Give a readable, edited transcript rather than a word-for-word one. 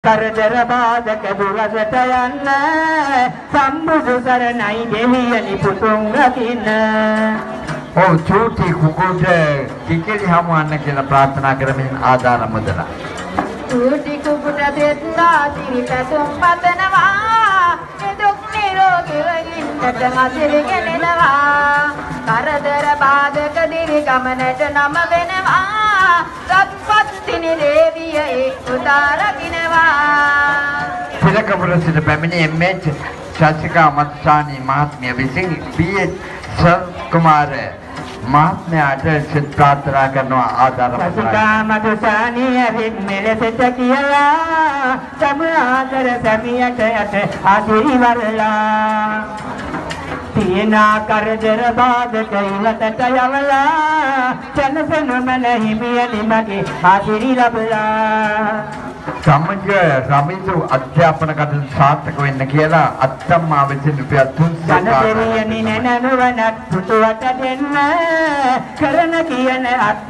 කරදර බාධක දුරසට යන්න සම්බුදු සරණයි දෙවියනි පුතුන් රකින්න. ඔව්, චූටි කුකුට කිකිලි හමුවන්න කියලා ප්‍රාර්ථනා කරමින් ආධාර මුදලා. චූටි කුකුට දෙත්තා සිරි පැතුම් පතනවා, නිදුක් නිරෝගීව ඉන්නට මසිරි ගෙනෙනවා. කරදර බාධක දිවි ගමනට නම වෙනවා, සත්පත්තිනි දේවිය ඒ පුතා රකින්නවා. තිලකපුර සිට පැමිණි එම්.එච්. ශශිකා මත්සානි මහත්මිය විසින් පී.එච්. සරත් කුමාර මහත්මයාට සිත ප්‍රාර්ථනා කරනවා ආධාර මුදලා. ශශිකා මధుසානි ඇවිත් මෙලෙසට කියලා තම ආදර සැමියට යට ආසිරි වරලා, තියෙනා කරදර බාධක ඉවතට යවලා සැනසෙන මන හිමියනි මගේ ආසිරි ලබලා. සමග රමිසු අධ්‍යාපන කටයුතු සාර්ථක වෙන්න කියලා අත්තම්මා විසින් රුපියල් 300 ධනදෙවියනි නැනනුවනක් පුතුවට දෙන්න කරන කියන අත්